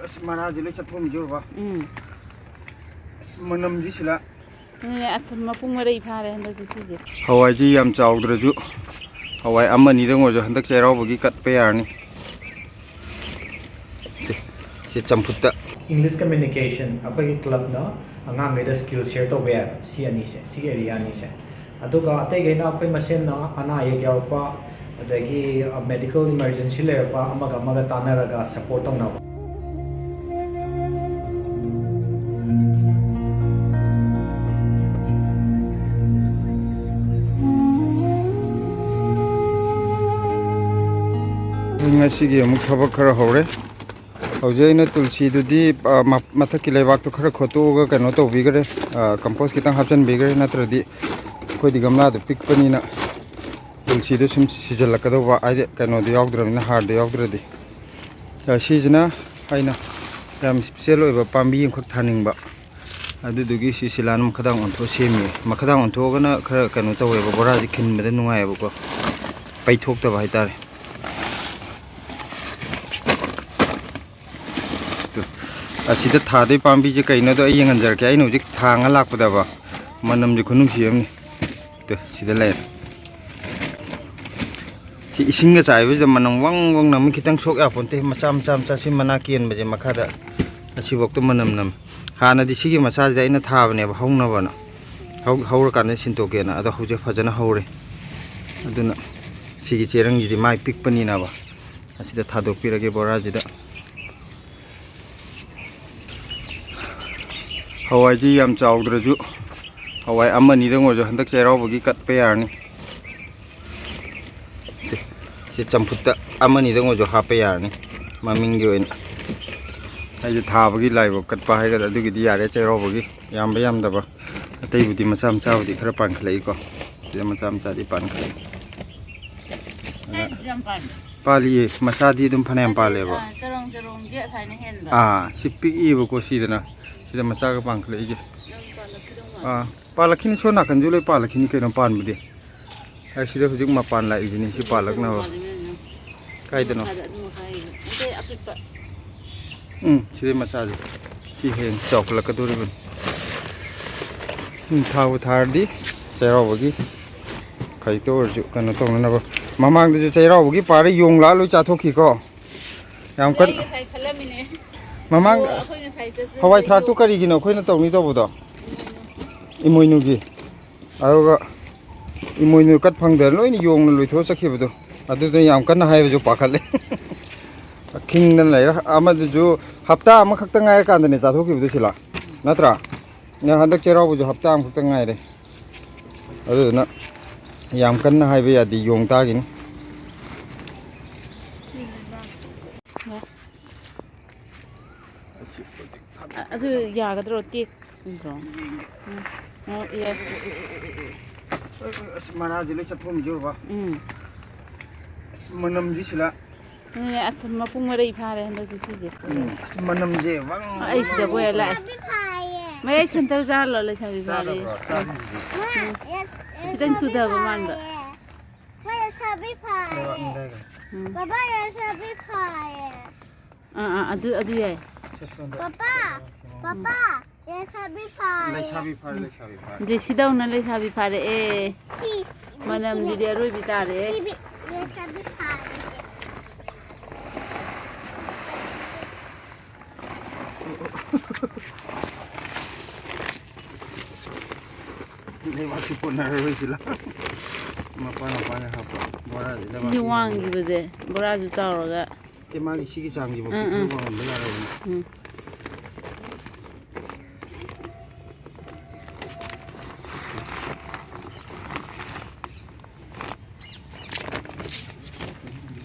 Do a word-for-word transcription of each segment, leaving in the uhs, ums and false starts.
ꯑꯁ, ꯃꯅꯥꯁꯦ ꯂꯣꯏ ꯆꯠꯊꯣꯛꯑꯝꯃꯤꯁꯦ ꯎꯔꯕ? ꯎꯝ꯫ ꯑꯁ, ꯃꯅꯝꯁꯤ ꯁꯤꯂꯥ꯫ ꯑꯗꯨꯅꯦ, ꯑꯁ, ꯃꯄꯨꯡ ꯃꯔꯩ ꯐꯥꯔꯦ ꯍꯟꯗꯛꯇꯤ ꯁꯤꯁꯦ꯫ ꯍꯋꯥꯏꯁꯤ ꯌꯥꯝ ꯆꯥꯎꯗ꯭ꯔꯁꯨ, ꯍꯋꯥꯏ ꯑꯃ ꯑꯅꯤꯗꯪ ꯑꯣꯏꯔꯁꯨ ꯍꯟꯗꯛ ꯆꯩꯔꯥꯎꯕꯒꯤ ꯀꯠꯄ ꯌꯥꯔꯅꯤ꯫ ꯁꯤ ꯆꯝꯐꯨꯠꯇ꯫ English communication ꯑꯩꯈꯣꯏꯒꯤ ꯀ꯭ꯂꯕꯅ ꯑꯉꯥꯡꯈꯩꯗ skill share ꯇꯧꯕ ꯌꯥꯏ, ꯁꯤ ꯑꯅꯤꯁꯦ, ꯁꯤꯒꯤ ꯑꯦꯔꯤꯌꯥ ꯑꯅꯤꯁꯦ꯫ ꯑꯗꯨꯒ ꯑꯇꯩꯈꯩꯅ ꯑꯩꯈꯣꯏ ꯃꯁꯦꯟꯅ ꯑꯅꯥ ꯑꯌꯦꯛ ꯌꯥꯎꯔꯛꯄ, ꯑꯗꯒꯤ medical emergency ꯂꯩꯔꯛꯄ, ꯑꯃꯒ ꯑꯃꯒ ꯇꯥꯟꯅꯔꯒ support ꯇꯧꯅꯕ꯫ ꯉꯁꯤꯒꯤ ꯑꯃꯨꯛ ꯊꯕꯛ ꯈꯔ ꯍꯧꯔꯦ꯫ ꯍꯧꯖꯤꯛ ꯑꯩꯅ ꯇꯨꯜꯁꯤꯗꯨꯗꯤ, ꯑ, ꯃ-, ꯃꯊꯛꯀꯤ ꯂꯩꯕꯥꯛꯇꯣ ꯈꯔ ꯈꯣꯠꯇꯣꯛꯑꯒ ꯀꯩꯅꯣ ꯇꯧꯕꯤꯈ꯭ꯔꯦ, ꯑ, compost ꯈꯤꯇꯪ ꯍꯥꯞꯆꯤꯟꯕꯤꯈ꯭ꯔꯦ, ꯅꯠꯇ꯭ꯔꯗꯤ ꯑꯩꯈꯣꯏꯗꯤ ꯒꯝꯂꯥꯗꯣ ꯄꯤꯛꯄꯅꯤꯅ ꯇꯨꯜꯁꯤꯗꯣ ꯁꯨꯝ ꯁꯤꯖꯤꯜꯂꯛꯀꯗꯧꯕ, ꯍꯥꯏꯗꯤ ꯀꯩꯅꯣꯗꯣ ꯌꯥꯎꯗ꯭ꯔꯕꯅꯤꯅ, ꯍꯥꯔꯗꯣ ꯌꯥꯎꯗ꯭ꯔꯗꯤ꯫ ꯑ, ꯁꯤꯁꯤꯅ ꯑꯩꯅ ꯌꯥꯝ special ꯑꯣꯏꯕ ꯄꯥꯝꯕꯤ ꯑꯃꯈꯛ ꯊꯥꯅꯤꯡꯕ, ꯑꯗꯨꯗꯨꯒꯤ ꯁꯤ ꯁꯤꯂꯥꯅ ꯃꯈꯥꯗꯥꯡ ꯑꯣꯟꯊꯣꯛꯑ ꯁꯦꯝꯃꯤ꯫ ꯃꯈꯥꯗꯥꯡ ꯑꯣꯟꯊꯣꯛꯑꯒꯅ ꯈꯔ ꯀꯩꯅꯣ ꯇꯧꯋꯦꯕ, ꯕꯣꯔꯥꯁꯦ ꯈꯤꯟꯕꯗ ꯅꯨꯡꯉꯥꯏꯌꯦꯕꯀꯣ, ꯄꯩꯊꯣꯛꯇꯕ ꯍꯥꯏꯇꯥꯔꯦ꯫ ꯇꯨ, ꯑꯁꯤꯗ ꯊꯥꯗꯣꯏ ꯄꯥꯝꯕꯤꯁꯦ ꯀꯩꯅꯣꯗꯣ ꯑꯩ ꯌꯦꯡꯍꯟꯖꯔꯛꯀꯦ꯫ ꯑꯩꯅ ꯍꯧꯖꯤꯛ ꯊꯥꯡꯉ ꯂꯥꯛꯄꯗꯕ ꯃꯅꯝꯁꯦ ꯈꯨꯅꯨꯡꯁꯤ ꯑꯃꯅꯤ꯫ ꯇꯨ, ꯁꯤꯗ ꯂꯩꯔꯦ꯫ ꯁꯤ ꯏꯁꯤꯡꯒ ꯆꯥꯏꯕꯁꯤꯗ ꯃꯅꯝ ꯋꯪ ꯋꯪ ꯅꯝꯃꯤ꯫ ꯈꯤꯇꯪ ꯁꯣꯛ ꯌꯥꯄꯣꯟꯇꯦ꯫ ꯃꯆꯥ ꯃꯆꯥ ꯃꯆꯥ ꯁꯤ ꯃꯅꯥ ꯀꯦꯟꯕꯁꯦ ꯃꯈꯥꯗ, ꯑꯁꯤꯐꯥꯎꯗ ꯃꯅꯝ ꯅꯝꯃꯤ꯫ ꯍꯥꯟꯅꯗꯤ ꯁꯤꯒꯤ ꯃꯆꯥꯁꯤꯗ ꯑꯩꯅ ꯊꯥꯕꯅꯦꯕ ꯍꯧꯅꯕꯅ, ꯍꯧ-, ꯍꯧꯔꯀꯥꯟꯗ ꯁꯤꯟꯇꯣꯛꯀꯦꯅ꯫ ꯑꯗꯣ ꯍꯧꯖꯤꯛ ꯐꯖꯅ ꯍꯧꯔꯦ꯫ ꯑꯗꯨꯅ ꯁꯤꯒꯤ ꯆꯦꯔꯪꯁꯤꯗꯤ ꯃꯥꯏ ꯄꯤꯛꯄꯅꯤꯅꯕ, ꯑꯁꯤꯗ ꯊꯥꯗꯣꯛꯄꯤꯔꯒꯦ ꯕꯣꯔꯥꯁꯤꯗ꯫ ꯍꯋꯥꯏꯁꯤ ꯌꯥꯝ ꯆꯥꯎꯗ꯭ꯔꯁꯨ, ꯍꯋꯥꯏ ꯑꯃ ꯑꯅꯤꯗꯪ ꯑꯣꯏꯔꯁꯨ ꯍꯟꯗꯛ ꯆꯩꯔꯥꯎꯕꯒꯤ ꯀꯠꯄ ꯌꯥꯔꯅꯤ꯫ ꯁꯤ ꯆꯝꯐꯨꯠꯇ ꯑꯃ ꯑꯅꯤꯗꯪ ꯑꯣꯏꯔꯁꯨ ꯍꯥꯞꯄ ꯌꯥꯔꯅꯤ, ꯃꯃꯤꯡꯒꯤ ꯑꯣꯏꯅ꯫ ꯑꯩꯁꯦ ꯊꯥꯕꯒꯤ ꯂꯥꯏꯕꯛ ꯀꯠꯄ ꯍꯥꯏꯒꯗ꯭ꯔꯥ, ꯑꯗꯨꯒꯤꯗꯤ ꯌꯥꯔꯦ ꯆꯩꯔꯥꯎꯕꯒꯤ꯫ ꯌꯥꯝꯕ ꯌꯥꯝꯗꯕ, ꯑꯇꯩꯕꯨꯗꯤ ꯃꯆꯥ ꯃꯆꯥꯕꯨꯗꯤ ꯈꯔ ꯄꯥꯟꯈꯠꯂꯛꯏꯀꯣ꯫ ꯁꯤꯗ ꯃꯆꯥ ꯃꯆꯥꯗꯤ ꯄꯥꯟꯈꯠꯂꯛꯏ꯫ ꯑꯗ ꯁꯤ ꯌꯥꯝ ꯄꯥꯟꯕ꯫ ꯄꯥꯜꯂꯤꯌꯦ, ꯃꯆꯥꯗꯤ ꯑꯗꯨꯝ ꯐꯅꯌꯥꯝ ꯄꯥꯜꯂꯦꯕ꯫ ꯑꯥ, ꯆꯔꯣꯡ ꯆꯔꯣꯡꯗꯤ ꯑꯁꯥꯏꯅ ꯍꯦꯟꯕ꯫ ꯑꯥ, ꯁꯤ ꯄꯤꯛꯏꯕꯀꯣ, ꯁꯤꯗꯅ, ꯁꯤꯗ ꯃꯆꯥꯒ ꯄꯥꯟꯈꯠꯂꯛꯏꯁꯦ꯫ ꯌꯥꯝ ꯄꯥꯜꯂꯛꯈꯤꯗꯧ ꯑꯥ, ꯃꯥꯜꯂꯦ꯫ ꯄꯥꯜꯂꯛꯈꯤꯅꯤ, ꯁꯣꯝ ꯅꯥꯀꯟꯁꯨ ꯂꯣꯏ ꯄꯥꯜꯂꯛꯈꯤꯅꯤ ꯀꯩꯅꯣ ꯄꯥꯟꯕꯗꯤ꯫ ꯑꯩ ꯁꯤꯗ ꯍꯧꯖꯤꯛ ꯃꯄꯥꯟ ꯂꯥꯛꯏꯁꯤꯅꯤ ꯁꯤ ꯄꯥꯜꯂꯛꯅꯕ꯫ ꯆꯔꯣꯡ ꯄꯥꯜꯂꯤ ꯃꯌꯥꯝꯁꯦ꯫ ꯀꯥꯏꯗꯅꯣ? ꯃꯈꯥꯗ ꯑꯗꯨ ꯃꯈꯥꯒꯤꯗꯣ꯫ ꯅꯠꯇꯦ, ꯑꯄꯤꯛꯄ꯫ ꯎꯝ, ꯁꯤꯗꯩ ꯃꯆꯥꯁꯦ ꯁꯤ ꯍꯦꯟꯅ ꯆꯥꯎꯈꯠꯂꯛꯀꯗꯧꯔꯤꯕꯅꯤ꯫ ꯎꯝ, ꯊꯥꯕꯨ ꯊꯥꯔꯗꯤ ꯆꯩꯔꯥꯎꯕꯒꯤ ꯈꯖꯤꯛꯇ ꯑꯣꯏꯔꯁꯨ ꯀꯩꯅꯣ ꯇꯧꯅꯅꯕ꯫ ꯃꯃꯥꯡꯗꯁꯨ ꯆꯩꯔꯥꯎꯕꯒꯤ ꯄꯥꯔ ꯌꯣꯡ ꯂꯥꯛꯑ ꯂꯣꯏ ꯆꯥꯊꯣꯛꯈꯤꯀꯣ꯫ ꯌꯥꯝ ꯀꯟꯅ ꯑꯩ ꯉꯁꯥꯏ ꯈꯜꯂꯝꯃꯤꯅꯦ꯫ ꯃꯃꯥꯡ ꯑꯣ, ꯑꯩꯈꯣꯏ ꯉꯁꯥꯏ ꯆꯠꯄꯗ ꯍꯋꯥꯏ ꯊ꯭ꯔꯥꯛꯇꯣ ꯌꯣꯡ ꯀꯔꯤꯒꯤꯅꯣ ꯑꯩꯈꯣꯏꯅ ꯇꯧꯅꯤ ꯇꯧꯕꯗꯣ? ꯏꯃꯣꯏꯅꯨꯒꯤ꯫ ꯑꯗꯨꯒ ꯏꯃꯣꯏꯅꯨ ꯀꯠ ꯐꯪꯗꯅ ꯂꯣꯏꯅ ꯌꯣꯡꯅ ꯂꯣꯏꯊꯣꯛꯑ ꯆꯠꯈꯤꯕꯗꯣ꯫ ꯑꯗꯨꯗ ꯌꯥꯝ ꯀꯟꯅ ꯍꯥꯏꯕꯁꯨ ꯄꯥꯈꯠꯂꯦ꯫ ꯈꯤꯡꯗꯅ ꯂꯩꯔ ꯑꯃꯗꯨꯁꯨ ꯍꯞꯇꯥ ꯑꯃꯈꯛꯇ ꯉꯥꯏꯔꯀꯥꯟꯗꯅꯦ ꯆꯥꯊꯣꯛꯈꯤꯕꯗꯣ ꯁꯤꯂꯥ꯫ ꯅꯠꯇ꯭ꯔꯥ? ꯅ ꯍꯟꯗꯛ ꯆꯩꯔꯥꯎꯕꯁꯨ ꯍꯞꯇꯥ ꯑꯃꯈꯛꯇ ꯉꯥꯏꯔꯦ꯫ ꯑꯗꯨꯗꯨꯅ ꯌꯥꯝ ꯀꯟꯅ ꯍꯥꯏꯕ ꯌꯥꯗꯦ, ꯌꯣꯡ ꯇꯥꯈꯤꯅꯤ꯫ ꯑ-, ꯑꯗꯨ ꯌꯥꯒꯗ꯭ꯔꯣ? ꯇꯦꯛꯇ꯭ꯔꯣ? ꯎꯝ꯫ ꯑꯣ, ꯌꯥꯏ꯫ ꯑꯁ, ꯃꯅꯥꯁꯦ ꯂꯣꯏ ꯆꯠꯊꯣꯛꯑꯝꯃꯤꯁꯦ ꯎꯔꯕ? ꯎꯝ꯫ ꯑꯁ, ꯃꯅꯝꯁꯤ ꯁꯤꯗ꯫ ꯑꯗꯨꯅꯦ, ꯑꯁ, ꯃꯄꯨꯡ ꯃꯔꯩ ꯐꯥꯔꯦ ꯍꯟꯗꯛꯇꯤ ꯁꯤꯁꯦ꯫ ꯎꯝ, ꯑꯁ, ꯃꯅꯝꯁꯦ ꯋꯪ ꯑꯩ ꯁꯤꯗ ꯕꯣꯏ ꯂꯥꯛꯑꯦ꯫ ꯂꯩꯁꯥꯕꯤ ꯐꯥꯏꯌꯦ꯫ ꯃꯌꯥꯏ ꯁꯦꯟꯇꯔ ꯖꯥꯔꯂꯣ ꯂꯩꯁꯥꯕꯤ ꯐꯥꯔꯦ? ꯆꯥꯗꯕ꯭ꯔꯣ? ꯆꯥꯗ꯭ꯔꯤꯁꯤꯗꯤ꯫ ꯃꯥ, ꯌꯦꯁ, ꯈꯤꯇꯪ ꯂꯩꯁꯥꯕꯤ ꯇꯨꯊꯕ ꯃꯥꯟꯕ꯫ ꯐꯥꯏꯌꯦ꯫ ꯃꯥ ꯂꯩꯁꯥꯕꯤ ꯐꯥꯏꯌꯦ꯫ ꯂꯩꯕꯥꯛ ꯅꯤꯡꯒꯥꯏꯈ꯭ꯔꯦ꯫ ꯎꯝ꯫ ꯕꯕꯥ, ꯂꯩꯁꯥꯕꯤ ꯐꯥꯏꯌꯦ꯫ ꯑꯥ, ꯑꯥ, ꯑꯗꯨ, ꯑꯗꯨ ꯌꯥꯏ꯫ ꯄꯄꯥ, ꯄꯄꯥ, ꯂꯩꯁꯥꯕꯤ ꯐꯥꯔꯦ꯫ ꯂꯩꯁꯥꯕꯤ ꯐꯥꯔꯦ, ꯂꯩꯁꯥꯕꯤ ꯐꯥꯔꯦ꯫ ꯖꯦꯁꯤꯗꯧꯅ ꯂꯩꯁꯥꯕꯤ ꯐꯥꯔꯛꯑꯦ꯫ ꯁꯤ, ꯃꯅꯝꯁꯤꯗꯤ ꯑꯔꯣꯏꯕꯤ ꯇꯥꯔꯦ꯫ ꯁꯤꯕꯤ, ꯂꯩꯁꯥꯕꯤ ꯐꯥꯔꯦ꯫ ꯂꯩꯕꯥꯛꯁꯤ ꯀꯣꯟꯅꯔꯔꯣꯏ ꯁꯤꯂꯥ꯫ ꯃꯄꯥ ꯃꯄꯥꯅ ꯍꯥꯞꯄ ꯕꯣꯔꯥꯁꯦ ꯂꯩꯕꯥꯛ ꯁꯤꯁꯦ ꯀꯣꯟꯅꯔꯔꯣꯏ꯫ ꯋꯥꯡꯈꯤꯕꯁꯦ, ꯕꯣꯔꯥꯁꯨ ꯆꯥꯎꯔꯒ꯫ ꯑꯦ, ꯃꯥꯒꯤ ꯁꯤꯒꯤ ꯆꯥꯡꯁꯤꯐꯥꯎ ꯎꯝ, ꯈꯤꯇꯪ ꯎꯝ꯫ ꯋꯥꯡꯍꯟꯕ ꯌꯥꯔꯕꯅꯤ꯫ ꯎꯝ꯫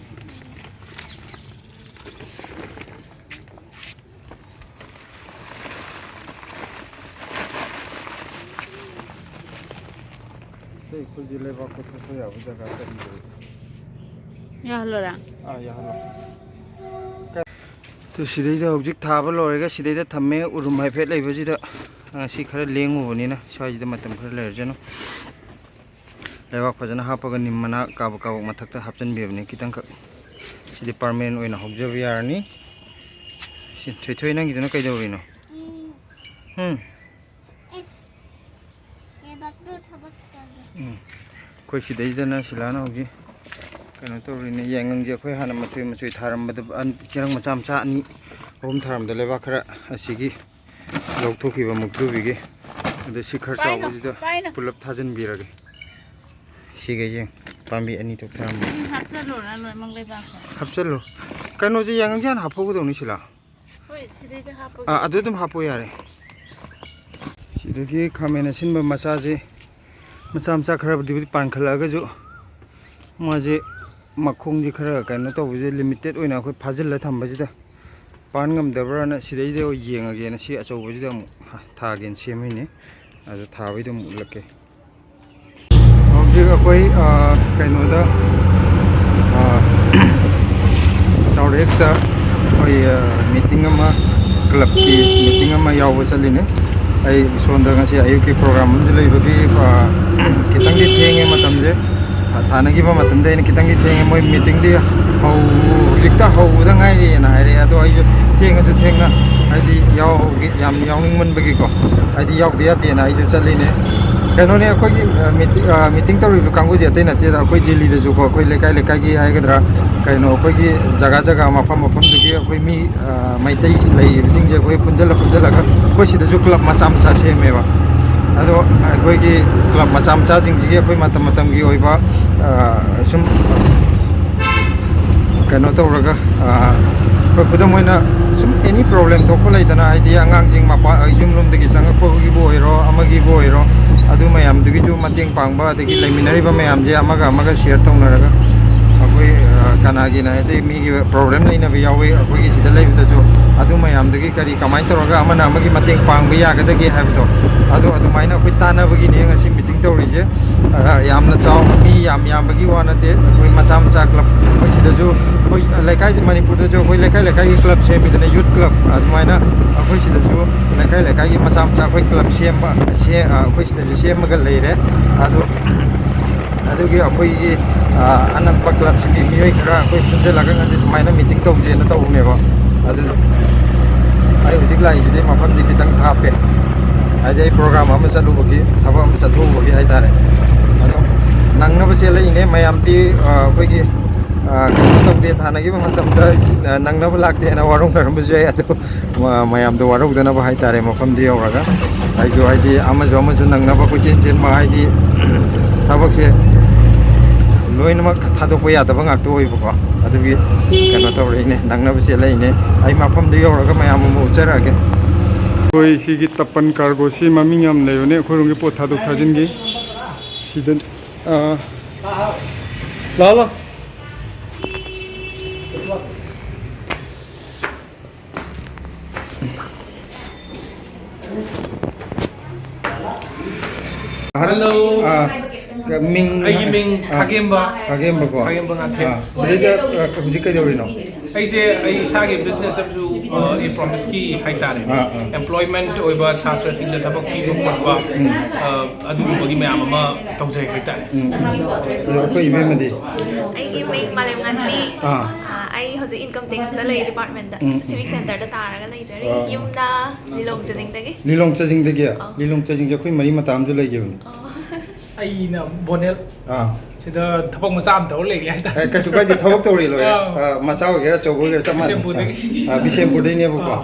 ꯑꯇꯩ ꯑꯩꯈꯣꯏꯁꯦ ꯂꯩꯕꯥꯛ ꯀꯣꯊꯣꯛꯄ ꯌꯥꯕ ꯖꯒꯥ ꯀꯔꯤ ꯂꯩ? ꯌꯥꯍꯜꯂꯣꯔꯥ? ꯑꯥ, ꯌꯥꯍꯜꯂꯣ꯫ ꯑꯗꯨ ꯁꯤꯗꯩꯗ ꯍꯧꯖꯤꯛ ꯊꯥꯕ ꯂꯣꯏꯔꯒ ꯁꯤꯗꯩꯗ ꯊꯝꯃꯦ, ꯎꯔꯨꯝ ꯍꯥꯏꯐꯦꯠ ꯂꯩꯕꯁꯤꯗ꯫ ꯉꯁꯤ ꯈꯔ ꯂꯦꯡꯉꯨꯕꯅꯤꯅ ꯁ꯭ꯋꯥꯏꯁꯤꯗ ꯃꯇꯝ ꯈꯔ ꯂꯩꯔꯁꯅꯨ꯫ ꯂꯩꯕꯥꯛ ꯐꯖꯅ ꯍꯥꯞꯄꯒ ꯅꯤꯝ ꯃꯅꯥ ꯀꯥꯕꯛ ꯀꯥꯕꯛ ꯃꯊꯛꯇ ꯍꯥꯞꯆꯤꯟꯕꯤꯕꯅꯤ ꯈꯤꯇꯪꯈꯛ꯫ ꯁꯤꯗꯤ ꯄꯥꯔꯃꯦꯅꯦꯟ ꯑꯣꯏꯅ ꯍꯧꯖꯕ ꯌꯥꯔꯅꯤ꯫ ꯁꯤ, ꯊꯣꯏꯊꯣꯏ, ꯅꯪꯒꯤꯗꯨꯅ ꯀꯩꯗꯧꯔꯤꯅꯣ? ꯎꯝ꯫ ꯎꯝ꯫ ꯑꯩꯁ, ꯂꯩꯕꯥꯛꯇꯨ ꯊꯕꯛ ꯇꯧꯒꯦ꯫ ꯎꯝ꯫ ꯑꯩꯈꯣꯏ ꯁꯤꯗꯩꯗꯅ ꯁꯤꯂꯥꯅ ꯍꯧꯖꯤꯛ ꯀꯩꯅꯣ ꯇꯧꯔꯤꯅꯦ, ꯌꯥꯏꯉꯪꯁꯦ ꯑꯩꯈꯣꯏ ꯍꯥꯟꯅ ꯃꯆꯣꯏ ꯃꯆꯣꯏ ꯊꯥꯔꯝꯕꯗ, ꯑꯟ-, ꯆꯦꯔꯪ ꯃꯆꯥ ꯃꯆꯥ ꯑꯅꯤ ꯑꯍꯨꯝ ꯊꯥꯔꯝꯕꯗ ꯂꯩꯕꯥꯛ ꯈꯔ ꯑꯁꯤꯒꯤ ꯂꯧꯊꯣꯛꯈꯤꯕ ꯃꯨꯛꯊ꯭ꯔꯨꯕꯤꯒꯤ, ꯑꯗꯨ ꯁꯤ ꯈꯔ ꯄꯥꯏꯅꯣ, ꯆꯥꯎꯕꯁꯤꯗ ꯄꯥꯏꯅꯣ꯫ ꯄꯨꯂꯞ ꯊꯥꯖꯤꯟꯕꯤꯔꯒꯦ꯫ ꯁꯤꯒꯩꯁꯦ ꯄꯥꯝꯕꯤ ꯑꯅꯤ ꯊꯣꯛ ꯊꯥꯔꯝꯕ꯫ ꯎꯝ, ꯍꯥꯞꯆꯜꯂꯣꯔꯥ ꯂꯣꯏꯅꯃꯛ ꯂꯩꯕꯥꯛꯁꯦ? ꯍꯥꯞꯆꯜꯂꯣ꯫ ꯀꯩꯅꯣꯁꯦ, ꯌꯥꯏꯉꯪꯁꯦ ꯍꯥꯟꯅ ꯍꯥꯞꯍꯧꯒꯗꯧꯅꯤ ꯁꯤꯂꯥ꯫ ꯍꯣꯏ, ꯁꯤꯗꯩꯗ ꯍꯥꯞꯄꯒꯦ꯫ ꯑꯥ, ꯑꯗꯨ ꯑꯗꯨꯝ ꯍꯥꯞꯄꯣ ꯌꯥꯔꯦ꯫ ꯁꯤꯗꯒꯤ ꯈꯥꯃꯦꯟ ꯑꯁꯤꯟꯕ ꯃꯆꯥꯁꯦ, ꯃꯆꯥ ꯃꯆꯥ ꯈꯔꯕꯨꯗꯤ ꯄꯥꯟꯈꯠꯂꯛꯑꯒꯁꯨ, ꯃꯥꯁꯦ ꯃꯈꯣꯡꯁꯦ ꯈꯔ ꯀꯩꯅꯣ ꯇꯧꯕꯁꯦ, ꯂꯤꯃꯤꯇꯦꯠ ꯑꯣꯏꯅ ꯑꯩꯈꯣꯏ ꯐꯥꯖꯤꯜꯂ ꯊꯝꯕꯁꯤꯗ ꯄꯥꯟ ꯉꯝꯗꯕ꯭ꯔꯥꯅ ꯁꯤꯗꯩꯗ ꯌꯦꯡꯉꯒꯦꯅ ꯁꯤ ꯑꯆꯧꯕꯁꯤꯗ ꯑꯃꯨꯛ ꯊꯥꯒꯦꯅ ꯁꯦꯝꯃꯤꯅꯦ꯫ ꯑꯗꯣ ꯊꯥꯕꯩꯗꯣ ꯑꯃꯨꯛ ꯎꯠꯂꯛꯀꯦ꯫ ꯍꯧꯖꯤꯛ ꯑꯩꯈꯣꯏ, ꯑ, ꯀꯩꯅꯣꯗ, ꯑ, ꯆꯥꯎꯔꯦꯛꯇ ꯑꯩꯈꯣꯏ, ꯑ, ꯃꯤꯇꯤꯡ ꯑꯃ, ꯀ꯭ꯂꯕꯀꯤ ꯃꯤꯇꯤꯡ ꯑꯃ ꯌꯥꯎꯕ ꯆꯠꯂꯤꯅꯦ꯫ ꯑꯩ ꯁꯣꯝꯗ ꯉꯁꯤ ꯑꯌꯨꯛꯀꯤ ꯄ꯭ꯔꯣꯒ꯭ꯔꯥꯝ ꯑꯃꯁꯨ ꯂꯩꯕꯒꯤ, ꯑ, ꯈꯤꯇꯪꯗꯤ ꯊꯦꯡꯉꯦ ꯃꯇꯝꯁꯦ꯫ ꯊꯥꯅꯈꯤꯕ ꯃꯇꯝꯗ ꯑꯩꯅ ꯈꯤꯇꯪꯗꯤ ꯊꯦꯡꯉꯦ꯫ ꯃꯣꯏ ꯃꯤꯇꯤꯡꯗꯤ ꯍꯧ-, ꯍꯧꯖꯤꯛꯇ ꯍꯧꯕꯗ ꯉꯥꯏꯔꯤꯅ ꯍꯥꯏꯔꯛꯑꯦ꯫ ꯑꯗꯣ ꯑꯩꯁꯨ ꯊꯦꯡꯉꯁꯨ ꯊꯦꯡꯅ, ꯍꯥꯏꯗꯤ ꯌꯥꯎꯒꯦ-, ꯌꯥꯝ ꯌꯥꯎꯅꯤꯡꯃꯟꯕꯒꯤꯀꯣ, ꯍꯥꯏꯗꯤ ꯌꯥꯎꯗ ꯌꯥꯗꯦꯅ ꯑꯩꯁꯨ ꯆꯠꯂꯤꯅꯦ꯫ ꯀꯩꯅꯣꯅꯦ, ꯑꯩꯈꯣꯏꯒꯤ, ꯑ, ꯃꯤꯇꯤ-, ꯑ, ꯃꯤꯇꯤꯡ ꯇꯧꯔꯤꯕ ꯀꯥꯡꯕꯨꯁꯦ ꯑꯇꯩ ꯅꯠꯇꯦꯗ, ꯑꯩꯈꯣꯏ ꯗꯦꯜꯂꯤꯗꯁꯨꯀꯣ, ꯑꯩꯈꯣꯏ ꯂꯩꯀꯥꯏ ꯂꯩꯀꯥꯏꯒꯤ ꯍꯥꯏꯒꯗ꯭ꯔꯥ, ꯀꯩꯅꯣ, ꯑꯩꯈꯣꯏꯒꯤ ꯖꯒꯥ ꯖꯒꯥ, ꯃꯐꯝ ꯃꯐꯝꯗꯨꯒꯤ ꯑꯩꯈꯣꯏ ꯃꯤ, ꯑ, ꯃꯩꯇꯩ ꯂꯩꯔꯤꯕꯁꯤꯡꯁꯦ ꯑꯩꯈꯣꯏ ꯄꯨꯟꯁꯤꯜꯂ ꯄꯨꯟꯁꯤꯜꯂꯒ ꯑꯩꯈꯣꯏ ꯁꯤꯗꯁꯨ ꯀ꯭ꯂꯕ ꯃꯆꯥ ꯃꯆꯥ ꯁꯦꯝꯃꯦꯕ꯫ ꯑꯗꯣ ꯑꯩꯈꯣꯏꯒꯤ ꯀ꯭ꯂꯕ ꯃꯆꯥ ꯃꯆꯥꯁꯤꯡꯁꯤꯒꯤ ꯑꯩꯈꯣꯏ ꯃꯇꯝ ꯃꯇꯝꯒꯤ ꯑꯣꯏꯕ, ꯑ, ꯁꯨꯝ ꯀꯩꯅꯣ ꯇꯧꯔꯒ, ꯑ, ꯑꯩꯈꯣꯏ ꯈꯨꯗꯝ ꯑꯣꯏꯅ ꯁꯨꯝ ꯑꯦꯅꯤ ꯄ꯭ꯔꯣꯕ꯭ꯂꯦꯝ ꯊꯣꯛꯄ ꯂꯩꯗꯅ, ꯍꯥꯏꯗꯤ ꯑꯉꯥꯡꯁꯤꯡ ꯃꯄꯥ-, ꯌꯨꯝꯂꯣꯝꯗꯒꯤ ꯆꯪꯉꯛꯄꯒꯤꯕꯨ ꯑꯣꯏꯔꯣ, ꯑꯃꯒꯤꯕꯨ ꯑꯣꯏꯔꯣ, ꯑꯗꯨ ꯃꯌꯥꯝꯗꯨꯒꯤꯁꯨ ꯃꯇꯦꯡ ꯄꯥꯡꯕ, ꯑꯗꯒꯤ ꯂꯩꯃꯤꯟꯅꯔꯤꯕ ꯃꯌꯥꯝꯁꯦ ꯑꯃꯒ ꯑꯃꯒ ꯁꯤꯌꯔ ꯇꯧꯅꯔꯒ, ꯑꯩꯈꯣꯏ, ꯑ, ꯀꯅꯥꯒꯤꯅ ꯍꯥꯏꯗꯤ ꯃꯤꯒꯤ ꯄ꯭ꯔꯣꯕ꯭ꯂꯦꯝ ꯂꯩꯅꯕ ꯌꯥꯎꯋꯤ ꯑꯩꯈꯣꯏꯒꯤ ꯁꯤꯗ ꯂꯩꯕꯗꯁꯨ, ꯑꯗꯨ ꯃꯌꯥꯝꯗꯨꯒꯤ ꯀꯔꯤ ꯀꯃꯥꯏꯅ ꯇꯧꯔꯒ ꯑꯃꯅ ꯑꯃꯒꯤ ꯃꯇꯦꯡ ꯄꯥꯡꯕ ꯌꯥꯒꯗꯒꯦ ꯍꯥꯏꯕꯗꯣ, ꯑꯗꯨ ꯑꯗꯨꯃꯥꯏꯅ ꯑꯩꯈꯣꯏ ꯇꯥꯟꯅꯕꯒꯤꯅꯦ ꯉꯁꯤ ꯃꯤꯇꯤꯡ ꯇꯧꯔꯤꯁꯦ꯫ ꯑ, ꯌꯥꯝꯅ ꯆꯥꯎ-, ꯃꯤ ꯌꯥꯝ ꯌꯥꯝꯕꯒꯤ ꯋꯥ ꯅꯠꯇꯦ, ꯑꯩꯈꯣꯏ ꯃꯆꯥ ꯃꯆꯥ ꯀ꯭ꯂꯕ, ꯑꯩꯈꯣꯏ ꯁꯤꯗꯁꯨ, ꯑꯩꯈꯣꯏ ꯂꯩꯀꯥꯏꯗ, ꯃꯅꯤꯄꯨꯔꯗꯁꯨ ꯑꯩꯈꯣꯏ ꯂꯩꯀꯥꯏ ꯂꯩꯀꯥꯏꯒꯤ ꯀ꯭ꯂꯕ ꯁꯦꯝꯃꯤꯗꯅ, ꯌꯨꯠ ꯀ꯭ꯂꯕ, ꯑꯗꯨꯃꯥꯏꯅ ꯑꯩꯈꯣꯏ ꯁꯤꯗꯁꯨ ꯂꯩꯀꯥꯏ ꯂꯩꯀꯥꯏꯒꯤ ꯃꯆꯥ ꯃꯆꯥ ꯑꯩꯈꯣꯏ ꯀ꯭ꯂꯕ ꯁꯦꯝꯕ, ꯁꯦ-, ꯑ, ꯑꯩꯈꯣꯏ ꯁꯤꯗꯁꯨ ꯁꯦꯝꯃꯒ ꯂꯩꯔꯦ꯫ ꯑꯗꯣ ꯑꯗꯨꯒꯤ ꯑꯩꯈꯣꯏꯒꯤ, ꯑ, ꯑꯅꯛꯄ ꯀ꯭ꯂꯕꯁꯤꯡꯒꯤ ꯃꯤꯑꯣꯏ ꯈꯔ ꯑꯩꯈꯣꯏ ꯄꯨꯟꯁꯤꯜꯂꯒ ꯉꯁꯤ ꯁꯨꯃꯥꯏꯅ ꯃꯤꯇꯤꯡ ꯇꯧꯁꯦꯅ ꯇꯧꯕꯅꯦꯕ꯫ ꯑꯗꯨ ꯑꯩ ꯍꯧꯖꯤꯛ ꯂꯥꯛꯏꯁꯤꯗꯤ ꯃꯐꯝꯁꯤ ꯈꯤꯇꯪ ꯊꯥꯞꯄꯦ, ꯍꯥꯏꯗꯤ ꯑꯩ ꯄ꯭ꯔꯣꯒ꯭ꯔꯥꯝ ꯑꯃ ꯆꯠꯂꯨꯕꯒꯤ, ꯊꯕꯛ ꯑꯃ ꯆꯠꯊꯣꯛꯎꯕꯒꯤ ꯍꯥꯏꯇꯥꯔꯦ꯫ ꯑꯗꯣ ꯅꯪꯅꯕ ꯆꯦꯜꯂꯛꯏꯅꯦ꯫ ꯃꯌꯥꯝꯗꯤ, ꯑ, ꯑꯩꯈꯣꯏꯒꯤ, ꯑ, ꯀꯩꯅꯣ ꯇꯧꯗꯦ, ꯊꯥꯅꯈꯤꯕ ꯃꯇꯝꯗ, ꯑ, ꯅꯪꯅꯕ ꯂꯥꯛꯇꯦꯅ ꯋꯥꯔꯧꯅꯔꯝꯕꯁꯨ ꯌꯥꯏ꯫ ꯑꯗꯣ ꯃ-, ꯃꯌꯥꯝꯗꯣ ꯋꯥꯔꯧꯗꯅꯕ ꯍꯥꯏꯇꯥꯔꯦ, ꯃꯐꯝꯗ ꯌꯧꯔꯒ ꯑꯩꯁꯨ, ꯍꯥꯏꯗꯤ, ꯑꯃꯁꯨ ꯑꯃꯁꯨ ꯅꯪꯅꯕ ꯀꯣꯏꯆꯦꯟ ꯆꯦꯟꯕ, ꯍꯥꯏꯗꯤ, ꯊꯕꯛꯁꯦ ꯂꯣꯏꯅꯃꯛ ꯊꯥꯗꯣꯛꯄ ꯌꯥꯗꯕ ꯉꯥꯛꯇ ꯑꯣꯏꯕꯀꯣ꯫ ꯑꯗꯨꯒꯤ ꯀꯩꯅꯣ ꯇꯧꯔꯛꯏꯅꯦ, ꯅꯪꯅꯕ ꯆꯦꯜꯂꯛꯏꯅꯦ꯫ ꯑꯩ ꯃꯐꯝꯗꯨ ꯌꯧꯔꯒ ꯃꯌꯥꯝ ꯑꯃ ꯎꯠꯆꯔꯛꯑꯒꯦ꯫ ꯑꯩꯈꯣꯏ ꯁꯤꯒꯤ ꯇꯄꯟ ꯀꯥꯔꯒꯣꯁꯤ ꯃꯃꯤꯡ ꯌꯥꯝ ꯂꯩꯕꯅꯦ, ꯑꯩꯈꯣꯏꯔꯣꯝꯒꯤ ꯄꯣꯠ ꯊꯥꯗꯣꯛ ꯊꯥꯖꯤꯟꯒꯤ꯫ ꯁꯤꯗ, ꯑꯥ, ꯂꯥꯛꯑꯣ, ꯂꯥꯛꯑꯣ꯫ ꯑꯍꯟ, ꯍꯜꯂꯣ꯫ ꯑꯥ, ꯃꯤꯡ ꯑꯩꯒꯤ ꯃꯤꯡ ꯑꯥ, ꯈꯥꯒꯦꯝꯕ꯫ ꯈꯥꯒꯦꯝꯕꯀꯣ? ꯈꯥꯒꯦꯝꯕ ꯉꯥꯊꯦꯝ꯫ ꯑꯥ, ꯁꯤꯗꯩꯗ, ꯑꯥ, ꯍꯧꯖꯤꯛ ꯀꯩꯗꯧꯔꯤꯅꯣ? ꯑꯩꯁꯦ ꯑꯩ ꯏꯁꯥꯒꯤ ꯕꯤꯖꯤꯅꯦꯁ ꯑꯃꯁꯨ, ꯑ, ꯑꯦ ꯄ꯭ꯔꯣꯃꯤꯁꯀꯤ ꯍꯥꯏꯇꯥꯔꯦ꯫ ꯑꯥ, ꯑꯥ꯫ ꯑꯦꯝꯄ꯭ꯂꯣꯏꯃꯦꯟꯠ ꯑꯣꯏꯕ ꯁꯥꯇ꯭ꯔꯁꯤꯡꯗ ꯊꯕꯛ ꯄꯤꯕ ꯈꯣꯠꯄ, ꯎꯝ꯫ ꯑ, ꯑꯗꯨꯒꯨꯝꯕꯒꯤ ꯃꯌꯥꯝ ꯑꯃ ꯇꯧꯖꯩ ꯍꯥꯏꯇꯥꯔꯦ꯫ ꯎꯝ꯫ ꯑꯗꯣ ꯑꯩꯈꯣꯏ ꯏꯕꯦꯝꯃꯗꯤ? ꯑꯩꯒꯤ ꯃꯤꯡ ꯃꯥꯂꯦꯝꯉꯥꯟꯕꯤ꯫ ꯑꯥ꯫ ꯑ, ꯑꯩ ꯍꯧꯖꯤꯛ ꯏꯟꯀꯝ ꯇꯦꯛꯁꯇ ꯂꯩ ꯗꯤꯄꯥꯔꯠꯃꯦꯟꯗ꯫ ꯎꯝ, ꯎꯝ, ꯁꯤꯚꯤꯛ ꯎꯝ꯫ ꯁꯦꯟꯇꯔꯗ ꯇꯥꯔꯒ ꯂꯩꯖꯔꯤ꯫ ꯑꯥ꯫ ꯌꯨꯝꯅ ꯂꯤꯂꯣꯡ ꯆꯥꯖꯤꯡꯗꯒꯤ꯫ ꯂꯤꯂꯣꯡ ꯆꯥꯖꯤꯡꯗꯒꯤ? ꯑꯥ꯫ ꯂꯤꯂꯣꯡ ꯆꯥꯖꯤꯡꯁꯦ ꯑꯩꯈꯣꯏ ꯃꯔꯤ ꯃꯇꯥ ꯑꯃꯁꯨ ꯂꯩꯈꯤꯕꯅꯤ꯫ ꯑꯣ꯫ ꯑꯩꯅ ꯕꯣꯅꯦꯜ꯫ ꯑꯥ꯫ ꯁꯤꯗ ꯊꯕꯛ ꯃꯆꯥ ꯑꯃ ꯇꯧꯔ ꯂꯩꯔꯤ ꯍꯥꯏꯇꯥꯔꯦ꯫ ꯑꯦ, ꯀꯩꯁꯨ ꯀꯥꯏꯗꯦ, ꯊꯕꯛ ꯇꯧꯔꯤ ꯂꯣꯏꯔꯦ꯫ ꯑꯥ꯫ ꯑꯥ, ꯃꯆꯥ ꯑꯣꯏꯒꯦꯔꯥ ꯑꯆꯧꯕ ꯑꯣꯏꯒꯦꯔꯥ ꯆꯞ ꯃꯥꯟꯅꯩ꯫ ꯕꯤꯁꯦꯝꯄꯨꯔꯗꯒꯤ꯫ ꯑꯥ, ꯕꯤꯁꯦꯝꯄꯨꯔꯗꯩꯅꯦꯕꯀꯣ꯫ ꯑꯥ꯫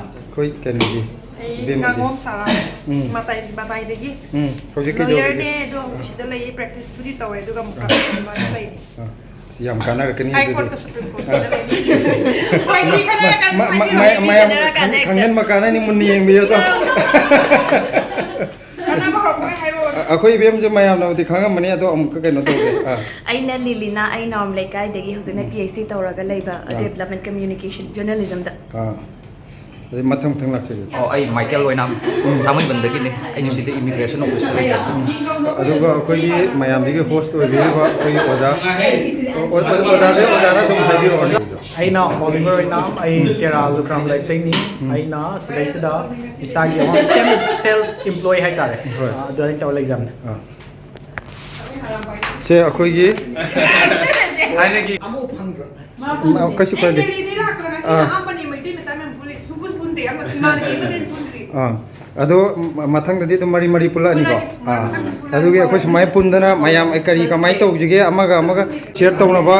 ꯑꯩꯈꯣꯏ ꯀꯩꯅꯣꯗꯤ, ꯑꯩ ꯏꯕꯦꯝꯃꯗꯤ? ꯉꯥꯉꯣꯝ ꯁꯥꯔꯥ꯫ ꯎꯝ꯫ ꯃꯇꯥꯏ, ꯃꯇꯥꯏꯗꯒꯤ꯫ ꯎꯝ, ꯍꯧꯖꯤꯛ ꯀꯩꯗꯧꯔꯤꯒꯦ? ꯂꯣꯌꯔꯅꯦ, ꯑꯗꯣ ꯑꯥ꯫ ꯁꯤꯗ ꯂꯩꯌꯦ, ꯄ꯭ꯔꯦꯛꯇꯤꯁꯄꯨꯗꯤ ꯇꯧꯋꯦ, ꯑꯗꯨꯒ ꯑꯃꯨꯛꯀ ꯑꯥ꯫ ꯑꯗꯨꯃꯥꯏꯅ ꯂꯩꯔꯤ꯫ ꯑꯥ꯫ ꯑꯁ, ꯌꯥꯝ ꯀꯥꯟꯅꯔꯛꯀꯅꯤ ꯍꯥꯏ ꯑꯗꯨꯗꯤ꯫ ꯀꯣꯔꯠꯇ, ꯁꯨꯄ꯭ꯔꯤꯝ ꯀꯣꯔꯠꯇ ꯂꯩꯔꯤ꯫ ꯃ-, ꯃ-, ꯃ-, ꯃꯌꯥꯝ ꯈꯪ-, ꯈꯪꯍꯟꯕ ꯀꯥꯟꯅꯅꯤ, ꯃꯨꯟꯅ ꯌꯦꯡꯕꯤꯌꯨꯀꯣ꯫ ꯈꯟꯅꯕ ꯍꯧꯔꯛꯄꯒ ꯍꯥꯏꯔꯛꯑꯣꯅꯦ꯫ ꯑꯩꯈꯣꯏ ꯏꯕꯦꯝꯁꯦ ꯃꯌꯥꯝꯅꯕꯨꯗꯤ ꯈꯪꯉꯝꯃꯅꯤ, ꯑꯗꯣ ꯑꯃꯨꯛꯀ ꯀꯩꯅꯣ ꯇꯧꯒꯦ꯫ ꯑꯥ꯫ ꯑꯩꯅ ꯂꯤꯂꯤꯅꯥ, ꯑꯩ ꯅꯥꯎꯔꯝ ꯂꯩꯀꯥꯏꯗꯒꯤ, ꯍꯧꯖꯤꯛꯅ ꯎꯝ꯫ ꯄꯤ ꯑꯩꯆ ꯗꯤ ꯇꯧꯔꯒ ꯂꯩꯕ, ꯑꯥ꯫ Development communication ꯖꯔꯅꯦꯂꯤꯖꯝꯗ꯫ ꯑꯥ꯫ ꯑꯗꯩ ꯃꯊꯪ ꯃꯊꯪ ꯂꯥꯛꯆꯒꯦ꯫ ꯑꯣ, ꯑꯩ ꯃꯥꯏꯀꯦꯜ ꯑꯣꯏꯅꯥꯝ, ꯊꯥꯡꯃꯩꯕꯟꯗꯒꯤꯅꯤ꯫ ꯑꯩꯅ ꯁꯤꯗ ꯏꯃꯤꯒ꯭ꯔꯦꯁꯟ ꯑꯣꯐꯤꯁꯇ ꯂꯩꯖꯕꯅꯤ꯫ ꯑꯗꯨꯒ ꯑꯩꯈꯣꯏꯒꯤ ꯃꯌꯥꯝꯗꯒꯤ ꯍꯣꯁ ꯑꯣꯏꯕꯤꯔꯤꯕ ꯑꯩꯈꯣꯏꯒꯤ ꯑꯣꯖꯥ, ꯑꯣ-, ꯑꯣ-, ꯑꯣꯖꯥꯗꯤ ꯑꯣꯖꯥꯅ ꯑꯗꯨꯝ ꯍꯥꯏꯕꯤꯔꯛꯑꯣꯅꯦ꯫ ꯑꯩꯅ ꯑꯣꯂꯤꯚꯔ ꯑꯣꯏꯅꯥꯝ, ꯑꯩ ꯇꯦꯔꯥ ꯂꯨꯈ꯭ꯔꯥꯝ ꯂꯩꯔꯛꯇꯩꯅꯤ꯫ ꯎꯝ꯫ ꯑꯩꯅ ꯁꯤꯗꯩꯁꯤꯗ ꯏꯁꯥꯒꯤ ꯑꯃ ꯁꯦꯜꯐ, ꯁꯦꯜꯐ ꯑꯦꯝꯄ꯭ꯂꯣꯏ ꯍꯥꯏꯇꯥꯔꯦ꯫ ꯍꯣꯏ꯫ ꯑ, ꯑꯗꯨꯃꯥꯏꯅ ꯇꯧꯔ ꯂꯩꯖꯕꯅꯦ꯫ ꯑꯥ꯫ ꯁꯦ, ꯑꯩꯈꯣꯏꯒꯤ ꯊꯥꯏꯅꯒꯤ ꯃꯥ ꯀꯩꯁꯨ ꯀꯥꯏꯗꯦ꯫ ꯑꯩ ꯗꯦꯜꯂꯤꯗꯒꯤ ꯂꯥꯛꯄꯗ ꯉꯁꯤ ꯑꯥ꯫ ꯑꯍꯥꯟꯕꯅꯦ, ꯃꯩꯇꯩ ꯃꯆꯥ ꯃꯌꯥꯝ ꯄꯨꯜꯂꯦ, ꯁꯨꯡꯄꯨꯟ ꯄꯨꯟꯗꯦ꯫ ꯑꯃ ꯏꯃꯥꯟꯅꯕꯤ ꯑꯃꯗꯤ ꯄꯨꯟꯗ꯭ꯔꯤ꯫ ꯑꯥ, ꯑꯗꯣ ꯃ-, ꯃꯊꯪꯗꯗꯤ ꯑꯗꯨꯝ ꯃꯔꯤ ꯃꯔꯤ ꯄꯨꯜꯂꯛꯑꯅꯤꯀꯣ꯫ ꯄꯨꯜꯂꯛꯑꯅꯤ, ꯄꯨꯜꯂꯛꯑꯅꯤ꯫ ꯑꯥ, ꯑꯗꯨꯒꯤ ꯑꯩꯈꯣꯏ ꯁꯨꯃꯥꯏꯅ ꯄꯨꯟꯗꯅ ꯃꯌꯥꯝ ꯑꯩ ꯀꯔꯤ ꯀꯃꯥꯏꯅ ꯇꯧꯁꯤꯒꯦ, ꯑꯃꯒ ꯑꯃꯒ ꯁꯤꯌꯔ ꯇꯧꯅꯕ,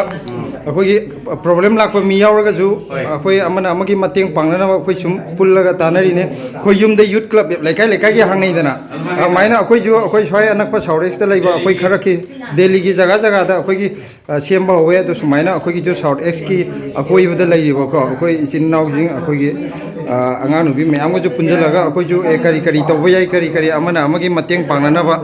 ꯑꯩꯈꯣꯏꯒꯤ ꯄ꯭ꯔꯣꯕ꯭ꯂꯦꯝ ꯂꯥꯛꯄ ꯃꯤ ꯌꯥꯎꯔꯒꯁꯨ, ꯍꯣꯏ꯫ ꯑꯩꯈꯣꯏ ꯑꯃꯅ ꯑꯃꯒꯤ ꯃꯇꯦꯡ ꯄꯥꯡꯅꯅꯕ ꯑꯩꯈꯣꯏ ꯁꯨꯝ ꯄꯨꯜꯂꯒ ꯇꯥꯟꯅꯔꯤꯅꯦ꯫ ꯑꯩꯈꯣꯏ ꯌꯨꯝꯗ ꯌꯨꯠ ꯀ꯭ꯂꯕ ꯂꯩꯀꯥꯏ ꯂꯩꯀꯥꯏꯒꯤ ꯍꯥꯡꯅꯩꯗꯅ, ꯑꯗꯨꯃꯥꯏꯅ ꯑꯗꯨꯃꯥꯏꯅ ꯑꯩꯈꯣꯏꯁꯨ ꯑꯩꯈꯣꯏ ꯁ꯭ꯋꯥꯏ ꯑꯅꯛꯄ ꯁꯥꯎꯠ ꯏꯁꯇ ꯂꯩꯕ ꯑꯩꯈꯣꯏ ꯈꯔꯒꯤ ꯗꯦꯜꯂꯤꯒꯤ ꯖꯒꯥ ꯖꯒꯥꯗ ꯑꯩꯈꯣꯏꯒꯤ ꯑ, ꯁꯦꯝꯕ ꯍꯧꯋꯦ꯫ ꯑꯗꯨ ꯁꯨꯃꯥꯏꯅ ꯑꯩꯈꯣꯏꯒꯤꯁꯨ ꯁꯥꯎꯠ ꯏꯁꯀꯤ ꯑꯀꯣꯏꯕꯗ ꯂꯩꯔꯤꯕꯀꯣ, ꯑꯩꯈꯣꯏ ꯏꯆꯤꯟ ꯏꯅꯥꯎꯁꯤꯡ, ꯑꯩꯈꯣꯏꯒꯤ, ꯑ, ꯑꯉꯥꯡ ꯅꯨꯄꯤ ꯃꯌꯥꯝꯒꯁꯨ ꯄꯨꯟꯁꯤꯜꯂꯒ ꯑꯩꯈꯣꯏꯁꯨ, ꯑꯦ, ꯀꯔꯤ ꯀꯔꯤ ꯇꯧꯕ ꯌꯥꯏ, ꯀꯔꯤ ꯀꯔꯤ ꯑꯃꯅ ꯑꯃꯒꯤ ꯃꯇꯦꯡ ꯄꯥꯡꯅꯅꯕ,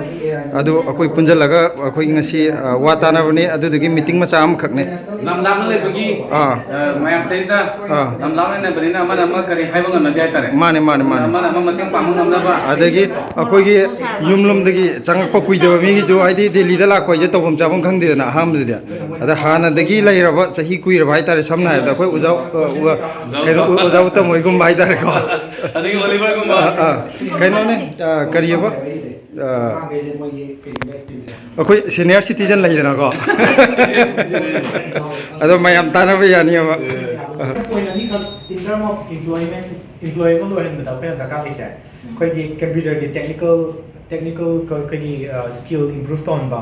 ꯑꯗꯨ ꯑꯩꯈꯣꯏ ꯄꯨꯟꯁꯤꯜꯂꯒ ꯑꯩꯈꯣꯏ ꯉꯁꯤ, ꯑ, ꯋꯥ ꯇꯥꯅꯕꯅꯦ꯫ ꯑꯗꯨꯗꯨꯒꯤ ꯃꯤꯇꯤꯡ ꯃꯆꯥ ꯑꯃꯈꯛꯅꯦ꯫ ꯂꯝ ꯂꯥꯞꯅ ꯂꯩꯕꯒꯤ, ꯑꯥ꯫ ꯑ, ꯃꯌꯥꯝ ꯁꯤꯗꯩꯁꯤꯗ ꯑꯥ꯫ ꯂꯝ ꯂꯥꯞꯅ ꯂꯩꯕꯅꯤꯅ ꯑꯃꯅ ꯑꯃ ꯀꯔꯤ ꯍꯥꯏꯕ ꯉꯝꯅꯗꯦ ꯍꯥꯏꯇꯥꯔꯦ꯫ ꯃꯥꯅꯦ, ꯃꯥꯅꯦ, ꯃꯥꯅꯦ꯫ ꯑꯃꯅ ꯑꯃ ꯃꯇꯦꯡ ꯄꯥꯡꯕ ꯉꯝꯅꯕ꯫ ꯑꯗꯒꯤ ꯑꯩꯈꯣꯏꯒꯤ ꯌꯨꯝꯂꯣꯝꯗꯒꯤ ꯆꯪꯉꯛꯄ ꯀꯨꯏꯗꯕ ꯃꯤꯒꯤꯁꯨ, ꯍꯥꯏꯗꯤ ꯗꯦꯜꯂꯤꯗ ꯂꯥꯛꯄ ꯍꯥꯏꯁꯦ ꯇꯧꯐꯝ ꯆꯥꯐꯝ ꯈꯪꯗꯦꯗꯅ ꯑꯍꯥꯟꯕꯗꯗꯤ꯫ ꯑꯗ ꯍꯥꯟꯅꯗꯒꯤ ꯂꯩꯔꯕ, ꯆꯍꯤ ꯀꯨꯏꯔꯕ ꯍꯥꯏꯇꯥꯔꯦ, ꯁꯝꯅ ꯍꯥꯏꯔꯕꯗ ꯑꯩꯈꯣꯏ ꯑꯣꯖꯥ, ꯑ, ꯎ-, ꯀꯩꯅꯣ, ꯑꯣꯖꯥ ꯎꯇꯝ ꯍꯣꯏꯒꯨꯝꯕ ꯍꯥꯏꯇꯥꯔꯦꯀꯣ꯫ ꯑꯗꯒꯤ ꯑꯣꯂꯤꯚꯔꯒꯨꯝꯕ꯫ ꯑ, ꯑ, ꯀꯩꯅꯣꯅꯦ, ꯑ, ꯀꯔꯤꯑꯕ? ꯑ, ꯑꯩꯈꯣꯏ ꯁꯦꯅꯤꯌꯔ ꯁꯤꯇꯤꯖꯟ ꯂꯩꯗꯅꯀꯣ꯫ ꯑꯗꯣ ꯃꯌꯥꯝ ꯇꯥꯟꯅꯕ ꯌꯥꯅꯤꯑꯕ꯫ Point ꯑꯅꯤꯈꯛ, in term of employment, employable ꯑꯣꯏꯍꯟꯕꯗ ꯑꯩꯈꯣꯏꯅ ꯗꯔꯀꯥꯔ ꯂꯩꯁꯦ, ꯑꯩꯈꯣꯏꯒꯤ ꯀꯝꯄ꯭ꯌꯨꯇꯔꯒꯤ technical, technical ꯑꯩꯈꯣꯏꯒꯤ, ꯑ, skill improve ꯇꯧꯍꯟꯕ,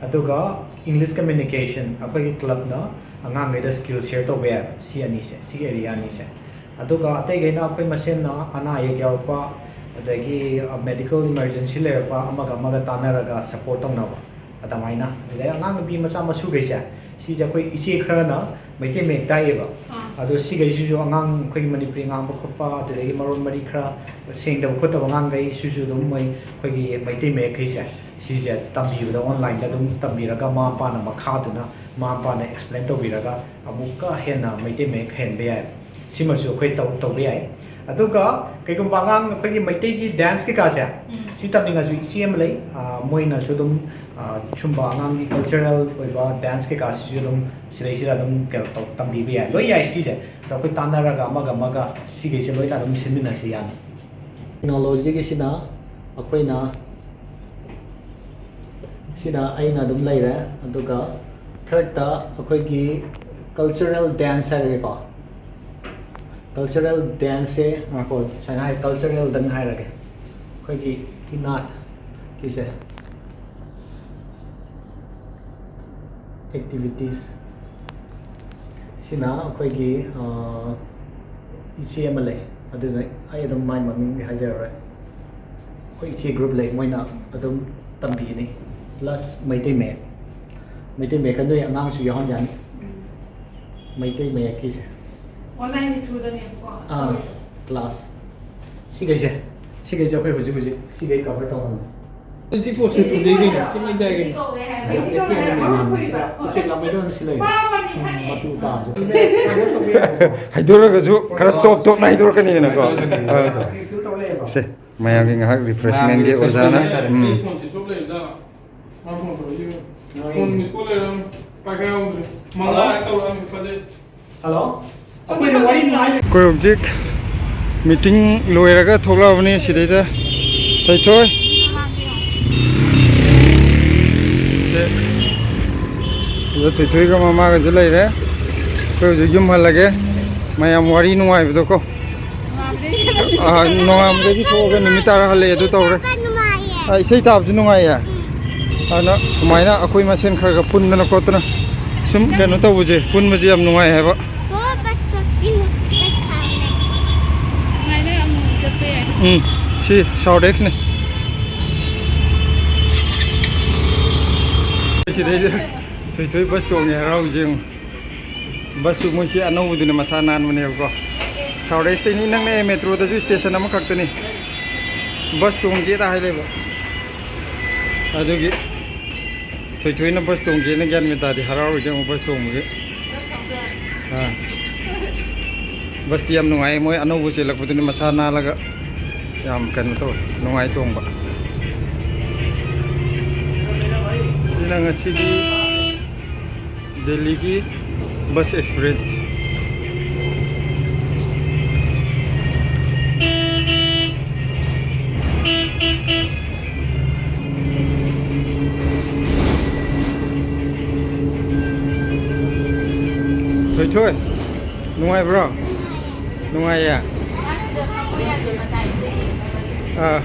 ꯑꯗꯨꯒ English communication, ꯑꯩꯈꯣꯏꯒꯤ ꯀ꯭ꯂꯕꯅ ꯑꯉꯥꯡꯈꯩꯗ skill share ꯇꯧꯕ ꯌꯥꯏꯕ, ꯁꯤ ꯑꯅꯤꯁꯦ, ꯁꯤ ꯑꯦꯔꯤꯌꯥ ꯑꯅꯤꯁꯦ꯫ ꯑꯗꯨꯒ ꯑꯇꯩꯈꯩꯅ ꯑꯩꯈꯣꯏ ꯃꯁꯦꯟꯅ ꯑꯅꯥ ꯑꯌꯦꯛ ꯌꯥꯎꯔꯛꯄ, ꯑꯗꯒꯤ, ꯑ, medical emergency ꯂꯩꯔꯛꯄ, ꯑꯃꯒ ꯑꯃꯒ ꯇꯥꯟꯅꯔꯒ support ꯇꯧꯅꯕ, ꯑꯗꯨꯃꯥꯏꯅ꯫ ꯑꯗꯩ ꯑꯉꯥꯡ ꯅꯨꯄꯤ ꯃꯆꯥ ꯃꯁꯨꯈꯩꯁꯦ, ꯁꯤꯁꯦ ꯑꯩꯈꯣꯏ ꯏꯆꯦ ꯈꯔꯅ ꯃꯩꯇꯩ ꯃꯌꯦꯛ ꯇꯥꯛꯑꯦꯕ꯫ ꯑꯥ꯫ ꯑꯗꯣ ꯁꯤꯈꯩꯁꯤꯁꯨ ꯑꯉꯥꯡ ꯑꯩꯈꯣꯏꯒꯤ ꯃꯅꯤꯄꯨꯔꯤ ꯉꯥꯡꯕ ꯈꯣꯠꯄ, ꯑꯗꯨꯗꯒꯤ ꯃꯔꯣꯟ ꯃꯔꯤ ꯈꯔ ꯁꯦꯡꯗꯕ ꯈꯣꯠꯇꯕ ꯑꯉꯥꯡꯈꯩ, ꯁꯤꯁꯨ ꯑꯗꯨꯝ ꯃꯣꯏ ꯑꯩꯈꯣꯏꯒꯤ ꯃꯩꯇꯩ ꯃꯌꯦꯛꯈꯩꯁꯦ, ꯁꯤꯁꯦ ꯇꯝꯕꯤꯕꯗ, online-ꯗ ꯑꯗꯨꯝ ꯇꯝꯕꯤꯔꯒ, ꯃꯃꯥ ꯃꯄꯥꯅ ꯃꯈꯥꯗꯨꯅ ꯃꯃꯥ ꯃꯄꯥꯅ explain ꯇꯧꯕꯤꯔꯒ, ꯑꯃꯨꯛꯀ ꯍꯦꯟꯅ ꯃꯩꯇꯩ ꯃꯌꯦꯛ ꯍꯩꯍꯟꯕ ꯌꯥꯏ꯫ ꯁꯤꯃꯁꯨ ꯑꯩꯈꯣꯏ ꯇꯧ-, ꯇꯧꯕ ꯌꯥꯏ꯫ ꯑꯗꯨꯒ ꯀꯩꯒꯨꯝꯕ ꯑꯉꯥꯡ ꯑꯩꯈꯣꯏꯒꯤ ꯃꯩꯇꯩꯒꯤ dance ꯀꯩꯀꯥꯁꯦ, ꯎꯝ꯫ ꯁꯤ ꯇꯝꯅꯤꯡꯉꯁꯨ ꯏꯆꯦ ꯑꯃ ꯂꯩ, ꯑ, ꯃꯣꯏꯅꯁꯨ ꯑꯗꯨꯝ, ꯑ, ꯁꯨꯝꯕ ꯑꯉꯥꯡꯒꯤ cultural ꯑꯣꯏꯕ dance ꯀꯩꯀꯥꯁꯤꯁꯨ ꯑꯗꯨꯝ ꯁꯤꯗꯩꯁꯤꯗ ꯑꯗꯨꯝ ꯀꯩꯅꯣ ꯇꯧ-, ꯇꯝꯕꯤꯕ ꯌꯥꯏ꯫ ꯂꯣꯏ ꯌꯥꯏ ꯁꯤꯁꯦ꯫ ꯑꯗꯣ ꯑꯩꯈꯣꯏ ꯇꯥꯟꯅꯔꯒ ꯑꯃꯒ ꯑꯃꯒ ꯁꯤꯈꯩꯁꯦ ꯂꯣꯏꯅ ꯑꯗꯨꯝ ꯁꯤꯟꯃꯤꯟꯅꯁꯤ ꯌꯥꯅꯤ꯫ Technology-ꯒꯤꯁꯤꯅ ꯑꯩꯈꯣꯏꯅ ꯁꯤꯅ ꯑꯩꯅ ꯑꯗꯨꯝ ꯂꯩꯔꯦ꯫ ꯑꯗꯨꯒ third-ꯇ ꯑꯩꯈꯣꯏꯒꯤ cultural dance ꯍꯥꯏꯔꯒꯦꯀꯣ, Cultural dance ꯁꯦ, ꯉꯥꯏꯈꯣ, ꯁꯨꯃꯥꯏꯅ ꯍꯥꯏ, cultural ꯗꯪ ꯍꯥꯏꯔꯒꯦ꯫ ꯑꯩꯈꯣꯏꯒꯤ ꯏꯅꯥꯠꯀꯤꯁꯦ, activities ꯁꯤꯅ ꯑꯩꯈꯣꯏꯒꯤ, ꯑ, ꯏꯆꯦ ꯑꯃ ꯂꯩ, ꯑꯗꯨꯅ ꯑꯩ ꯑꯗꯨꯝ ꯃꯥꯏ ꯃꯃꯤꯡꯗꯤ ꯍꯥꯏꯖꯔꯔꯣꯏ꯫ ꯑꯩꯈꯣꯏ ꯏꯆꯦ group ꯂꯩ, ꯃꯣꯏꯅ ꯑꯗꯨꯝ ꯇꯝꯕꯤꯒꯅꯤ꯫ Plus ꯃꯩꯇꯩ ꯃꯌꯦꯛ, ꯃꯩꯇꯩ ꯃꯌꯦꯛꯀ ꯅꯣꯏ ꯑꯉꯥꯡꯁꯨ ꯌꯥꯎꯍꯟ ꯌꯥꯅꯤ꯫ ꯃꯩꯇꯩ ꯃꯌꯦꯛꯀꯤꯁꯦ꯫ Online ꯒꯤ through ꯗꯅꯦꯕꯀꯣ꯫ ꯑꯥ, class꯫ ꯁꯤꯈꯩꯁꯦ, ꯁꯤꯈꯩꯁꯦ ꯑꯩꯈꯣꯏ ꯍꯧꯖꯤꯛ ꯍꯧꯖꯤꯛ ꯁꯤꯈꯩ cover ꯇꯧꯍꯟꯕ꯫ ꯁꯤ ꯄꯣꯠꯁꯦ ꯐꯖꯩ ꯀꯩꯅꯣ, ꯊꯤ ꯃꯩ ꯇꯥꯏ ꯀꯩꯅꯣ꯫ ꯎꯆꯦꯛ ꯂꯥꯃꯩꯗꯧꯅ ꯁꯤ ꯂꯩ꯫ ꯃꯇꯨ ꯇꯥꯕꯁꯦ꯫ ꯍꯥꯏꯗꯣꯔꯒꯁꯨ ꯈꯔ ꯇꯣꯞ ꯇꯣꯞꯅ ꯍꯥꯏꯗꯣꯔꯛꯀꯅꯤꯗꯅꯀꯣ꯫ ꯁꯦ, ꯃꯌꯥꯝꯒꯤ ꯉꯥꯏꯍꯥꯛ refreshment ꯒꯤ ꯑꯣꯖꯥꯅ꯫ ꯎꯝ꯫ ꯑꯩ ꯐꯣꯟ switch off ꯂꯩꯔꯖꯥꯠꯂꯣ? ꯃꯥ ꯐꯣꯟ ꯇꯧꯔꯛꯏꯁꯤꯕꯨ꯫ ꯐꯣꯟ miss call ꯂꯩꯔꯝ-, ꯄꯥꯏꯈꯠꯍꯧꯗ꯭ꯔꯦ꯫ ꯃꯉꯥꯔꯛ ꯇꯧꯔꯛꯑꯝꯃꯤ, ꯐꯖꯩ꯫ ꯍꯜꯂꯣ? ꯑꯩꯈꯣꯏꯅ ꯋꯥꯔꯤ ꯅꯨꯡꯉꯥꯏ-, ꯑꯩꯈꯣꯏ ꯍꯧꯖꯤꯛ meeting ꯂꯣꯏꯔꯒ ꯊꯣꯛꯂꯛꯑꯕꯅꯤ ꯁꯤꯗꯩꯗ꯫ ꯊꯣꯏꯊꯣꯏ꯫ ꯁꯦ, ꯁꯤꯗ ꯊꯣꯏꯊꯣꯏꯒ ꯃꯃꯥꯒꯁꯨ ꯂꯩꯔꯦ꯫ ꯑꯩꯈꯣꯏ ꯍꯧꯖꯤꯛ ꯌꯨꯝ ꯍꯜꯂꯒꯦ꯫ ꯃꯌꯥꯝ ꯋꯥꯔꯤ ꯅꯨꯡꯉꯥꯏꯕꯗꯣꯀꯣ꯫ ꯑꯥ, ꯅꯣꯡꯉꯥꯟꯕꯗꯒꯤ ꯊꯣꯛꯑꯒ ꯅꯨꯃꯤꯠ ꯇꯥꯔ ꯍꯜꯂꯛꯑꯦ, ꯑꯗꯨ ꯇꯧꯔꯦ꯫ ꯑꯥ, ꯏꯁꯩ ꯇꯥꯕꯁꯨ ꯅꯨꯡꯉꯥꯏꯌꯦ꯫ ꯑꯗꯨꯅ ꯁꯨꯃꯥꯏꯅ ꯑꯩꯈꯣꯏ ꯃꯁꯦꯟ ꯈꯔ ꯈꯔ ꯄꯨꯟꯗꯅ ꯈꯣꯠꯇꯅ ꯁꯨꯝ ꯀꯩꯅꯣ ꯇꯧꯕꯁꯦ, ꯄꯨꯟꯕꯁꯦ ꯌꯥꯝ ꯅꯨꯡꯉꯥꯏ ꯍꯥꯏꯕ꯫ ꯎꯝ, ꯁꯤ South East ꯅꯤ꯫ ꯁꯤꯗꯩꯗ ꯊꯣꯏꯊꯣꯏ bus ꯇꯣꯡꯉꯦ, ꯍꯔꯥꯎꯁꯦ ꯌꯦꯡꯉꯨ꯫ Bus ꯁꯨ ꯃꯣꯏꯁꯤ ꯑꯅꯧꯕꯗꯨꯅꯦ, ꯃꯁꯥ ꯅꯥꯟꯕꯅꯦꯕꯀꯣ꯫ South East ꯇꯩꯅꯤ, ꯅꯛꯅ metro ꯗꯁꯨ station ꯑꯃꯈꯛꯇꯅꯤ꯫ Bus ꯇꯣꯡꯒꯦꯗ ꯍꯥꯏ ꯂꯩꯕ꯫ ꯑꯗꯨꯒꯤ ꯊꯣꯏꯊꯣꯏꯅ bus ꯇꯣꯡꯒꯦꯅ ꯒ꯭ꯌꯥꯟ ꯃꯦꯟ ꯇꯥꯗꯦ, ꯍꯔꯥꯎꯔꯤꯁꯦ ꯑꯃꯨꯛ bus ꯇꯣꯡꯕꯒꯤ꯫ ꯑꯥ꯫ Bus ꯇꯤ ꯌꯥꯝ ꯅꯨꯡꯉꯥꯏ, ꯃꯣꯏ ꯑꯅꯧꯕ ꯆꯦꯜꯂꯛꯄꯗꯨꯅꯤ, ꯃꯁꯥ ꯅꯥꯜꯂꯒ ꯌꯥꯝ ꯀꯩꯅꯣ ꯇꯧꯋꯦ, ꯅꯨꯡꯉꯥꯏ ꯇꯣꯡꯕ꯫ ꯁꯤꯅ ꯉꯁꯤꯒꯤ ꯗꯦꯜꯂꯤꯒꯤ bus experience꯫ ꯊꯣꯏꯊꯣꯏ, ꯅꯨꯡꯉꯥꯏꯕ꯭ꯔꯣ? ꯅꯨꯡꯉꯥꯏꯌꯦ꯫ ꯑꯥ꯫